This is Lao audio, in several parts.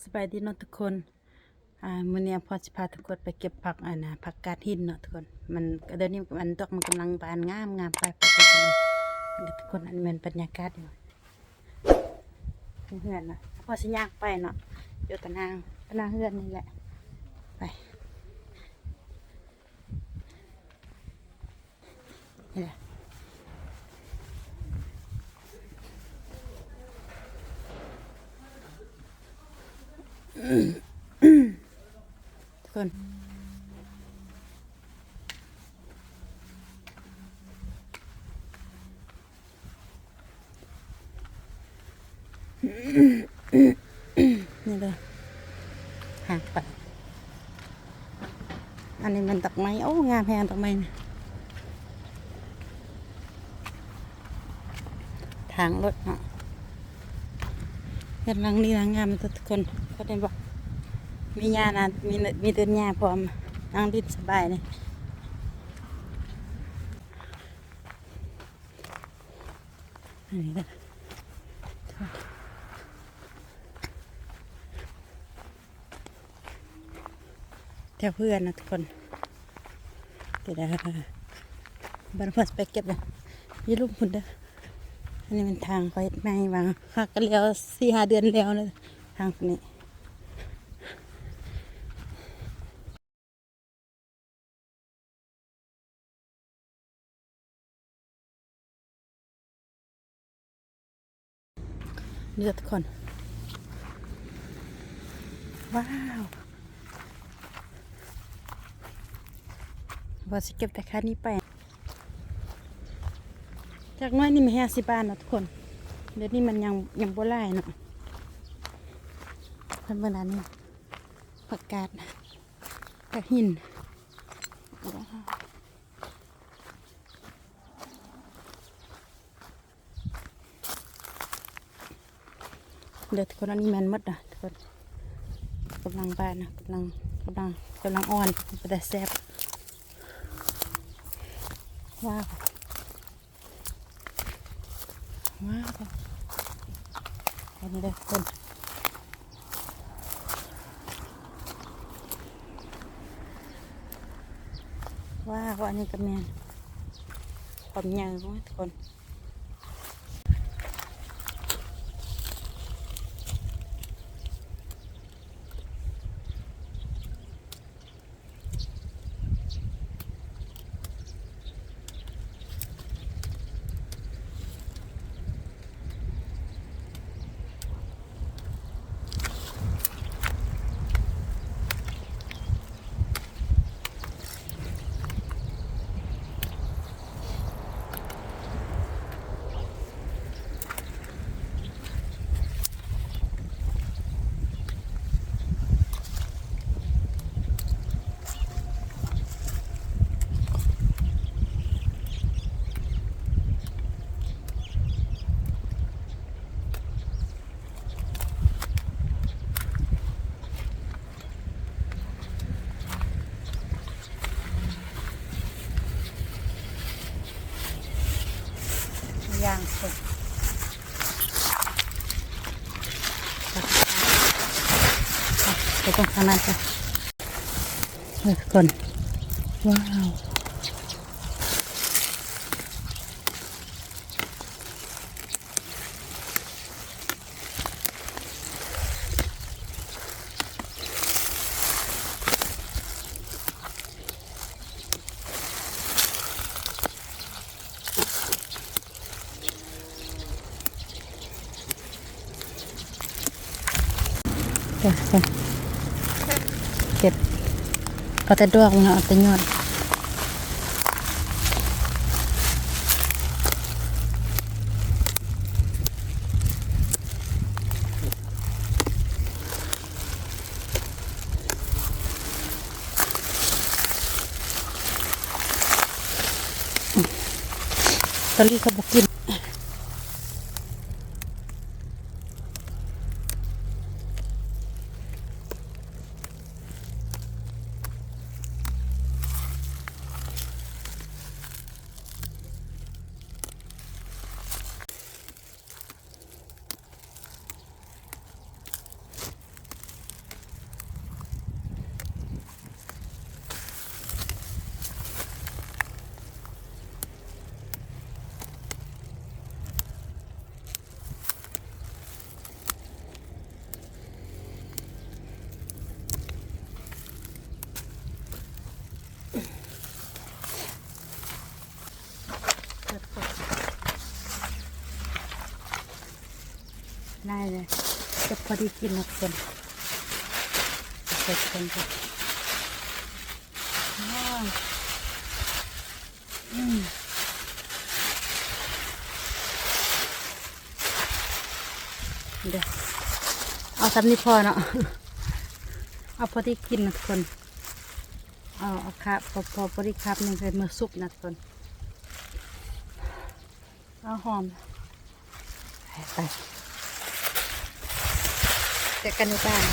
ສະບາຍດີເນາະທຸກຄົນ ອ່າ ມື້ນີ້ອາພອນຊິພາທຸກຄົນໄປເກັບຜັກ ອັນນ່າ ຜັກກາດຫີນເນາະທຸກຄົນ. ມັນ ດຽວນີ້ມັນດອກ ມັນກຳລັງບານງາມໆ ໄປ ໄປ ໄປເລີຍທຸກຄົນ. ອັນນີ້ແມ່ນບັນຍາກາດຢູ່ເຮືອນເນາະ ອາພອນຊິຍ່າງໄປເນາະ ຢູ່ຕາໜ່າງ ຕາໜ່າງເຮືອນນີ້ແຫຼະ ໄປ. ນີ້ເດີ ຫາກໄປ ອັນນີ້ແມ່ນດອກໄມ້ ໂອ້ ງາມແຮງດອກໄມ້ນີ້ ທາງລົດເນາະ. ເຮືອນຫຼັງນີ້ນະງາມທຸກຄົນ ເຂົາເຫັນບໍ່ ມີຫຍ້ານະ ມີ ມີຕົ້ນຫຍ້າພ້ອມ ນັ່ງຫຼິ້ນສະບາຍເລີຍ. ອັນນີ້ເດີ ແຖວເຮືອນນະທຸກຄົນ ເດີ ບາດນີ້ເພິ່ນໄປເກັບແລ້ວ ຢູ່ລຸ່ມພຸ້ນເດີ. ອັນນີ້ແມ່ນທາງເຂົາເຮັດໃໝ່ ຫວ່າງຫາກະແລ້ວ ສີ່ຫ້າເດືອນແລ້ວເດີ ທາງນີ້. ນີ້ເດີທຸກຄົນ ວ້າວ ວ່າຊິເກັບແຕ່ຂານີ້ໄປ ຈັກໜ້ອຍນີ້ມັນແຮງຊິບານເນາະທຸກຄົນ. ດຽວນີ້ມັນຍັງ ຍັງບໍ່ຫຼາຍເນາະ ເພິ່ນເບິ່ງດ້ານນີ້ ຜັກກາດ ກະຫີນ ເດີທຸກຄົນ. ອັນນີ້ແມ່ນໝົດນະທຸກຄົນ ກຳລັງບານນະ ກຳລັງ ກຳລັງ ກຳລັງອ່ອນ ເປັນຕາແຊບ. ວ້າວ ວ້າວ ອັນນີ້ເດີທຸກຄົນ ວ້າວ ອັນນີ້ກະແມ່ນຄວາມໃຫຍ່ຂອງມັນທຸກຄົນ. ຢ່າງສຸດ ໄປເບິ່ງທາງນັ້ນເດີ ເອີ ທຸກຄົນ ວ້າວ. ເກັບ ເກັບ ເອົາແຕ່ດອກມັນ ເອົາແຕ່ຍອດ. ຕອນນີ້ເຂົາບໍ່ກິນ. ເ ພໍດີກິນເນາະທຸກຄົນ ໃສ່ຄົນກ່ອນ ວ້າວ ອືມ ເດີ ເອົາສ່ຳນີ້ພໍເນາະ ເອົາພໍດີກິນເນາະທຸກຄົນ ເອົາ ເອົາຄາບ ພໍ ພໍ ພໍດີຄາບໜຶ່ງ ໃສ່ມື້ສຸກເນາະທຸກຄົນ. ເອົາຫອມ ໄປ ເຈີກັນຢູ່ບ້ານ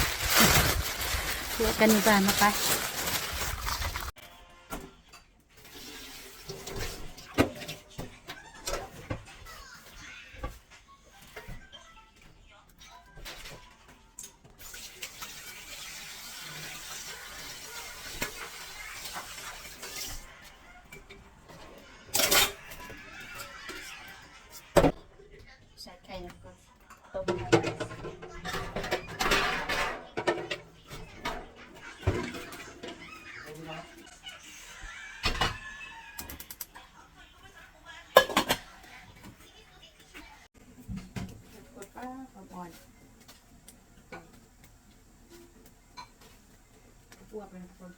ເຈີກັນຢູ່ບ້ານ ມາໄປ. ໃສ່ໄຂ່ ແລ້ວກໍຕົ້ມ ປາ ຫອມອ່ອນ ບວກເລີຍທຸກຄົນ.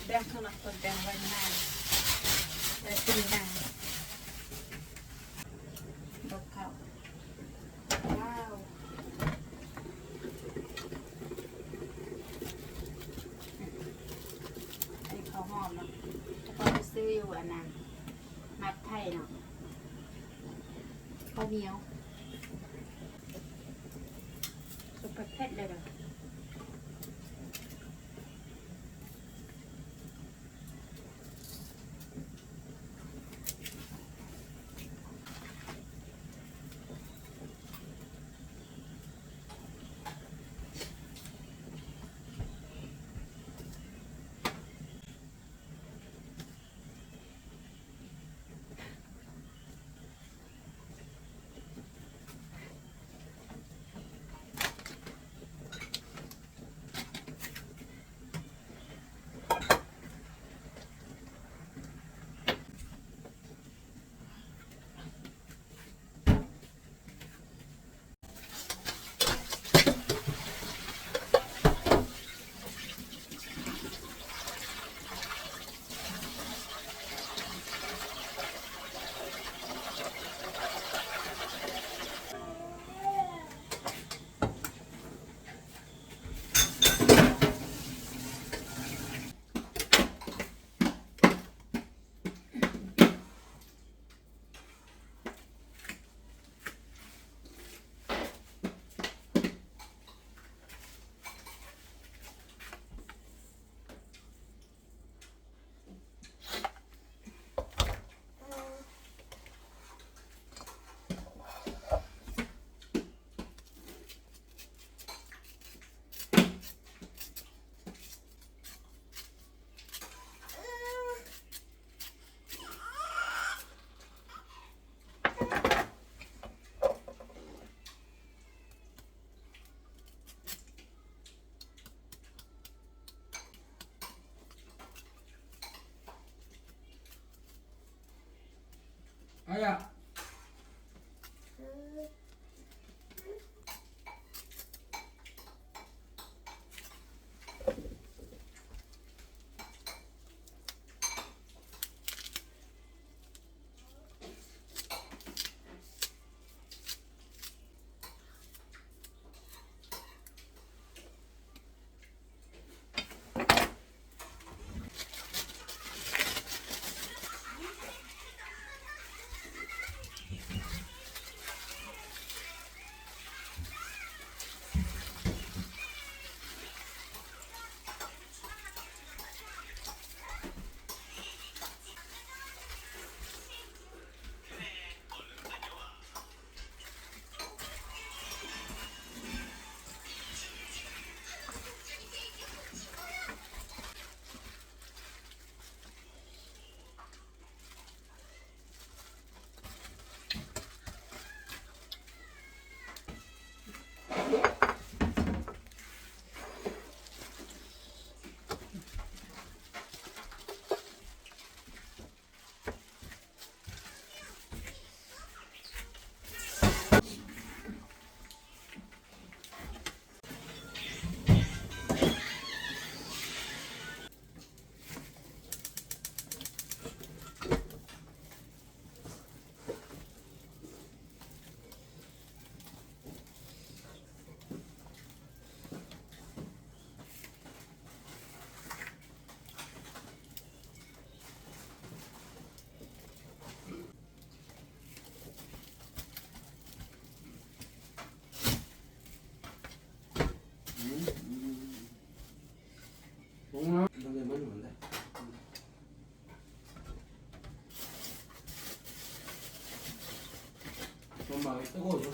ແບ່ງເຄື່ອງນອກ ແບ່ງໄວ້ໃນ ແລ້ວກິນໄດ້ ດອກເຂົ້າ ວ້າວ ອັນນີ້ເຂົ້າຫອມເນາະ ແຕ່ເຂົາໄປຊື້ຢູ່ອັນນັ້ນ ມັດໄທເນາະ ເຂົ້າໜຽວ ສຸກເຜັດໆ ເລີຍເດີ.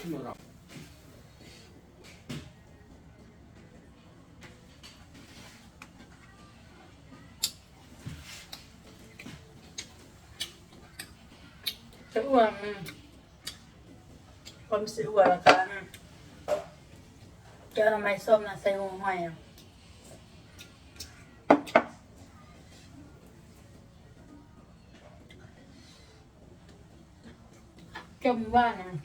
ຈະອ້ວນ ອືມ ຄົນຊິອ້ວນລະກະ ອືມ ແກງໜໍ່ໄມ້ສົ້ມນະ ໃສ່ຫົວຫອຍ ອືມ ສົ້ມຫວານ ອືມ.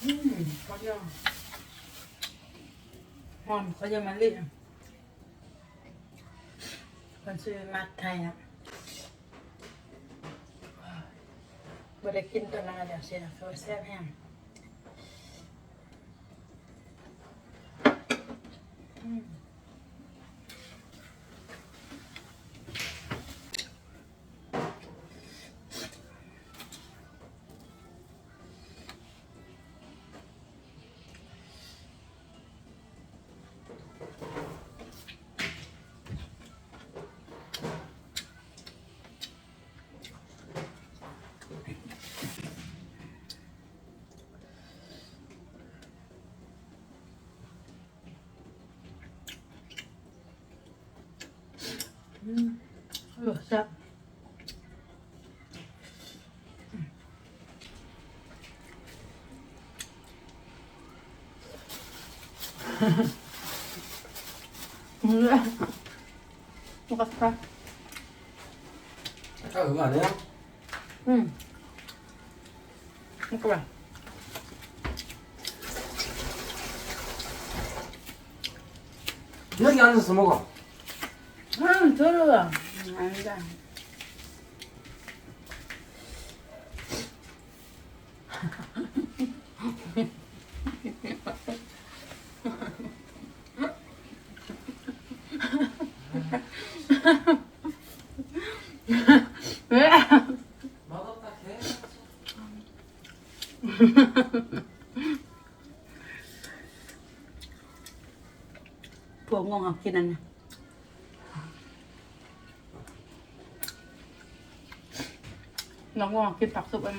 ອືມ ເຂົ້າຢາ ຫອມເຂົ້າຢາມະລິ ເພິ່ນຊື້ມາໄທນະ ບໍ່ໄດ້ກິນຕົວນັ້ນແລ້ວ ເສຍ ແຊບແຮງ. ອືມ ເອີ ແຊບ. ມັນກໍແຊບ ເອີ ວ່າແລ້ວ ອືມ ມັນກໍວ່າ 여기 앉아서 먹어. 아, 저리가. 음, 아니다. 왜? 부 엉엉 아끼는. 음. ນ້ອງວ່າກິນຜັກສຸບອັນ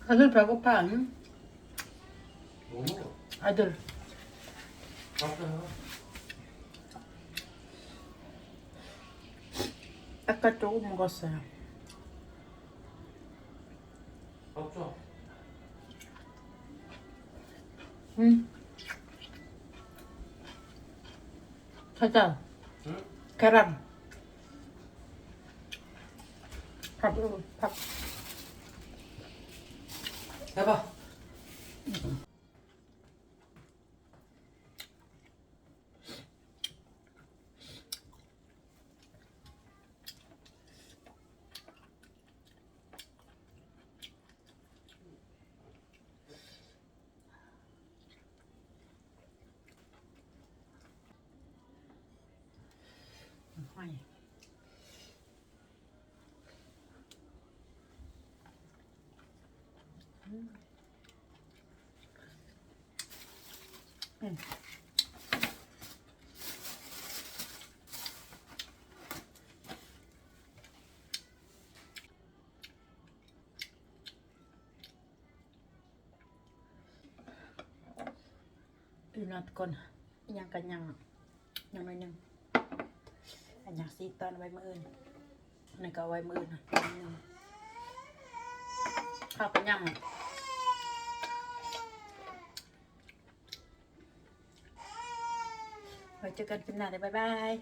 아, 그래도 배고파. 응? 뭐 먹어? 아들. 아까. 아까 조금 먹었어요. 없어. 응. 찾아. 응? 계란. 밥, 응, 밥. 해봐.ອີ່ນັດກ່ອນ ຍັງກະຍັງ ຍັງໜ້ອຍໜຶ່ງ ອັນຍັງຊີ້ຕອນໄວ້ມື້ອື່ນ ອັນນີ້ກໍເອົາໄວ້ມື້ອື່ນນະ ຍັງໜຶ່ງ ເຂົ້າກໍຍັງ ໄວ້ເຈີກັນຄລິບໜ້າເດີ້ ບາຍບາຍ.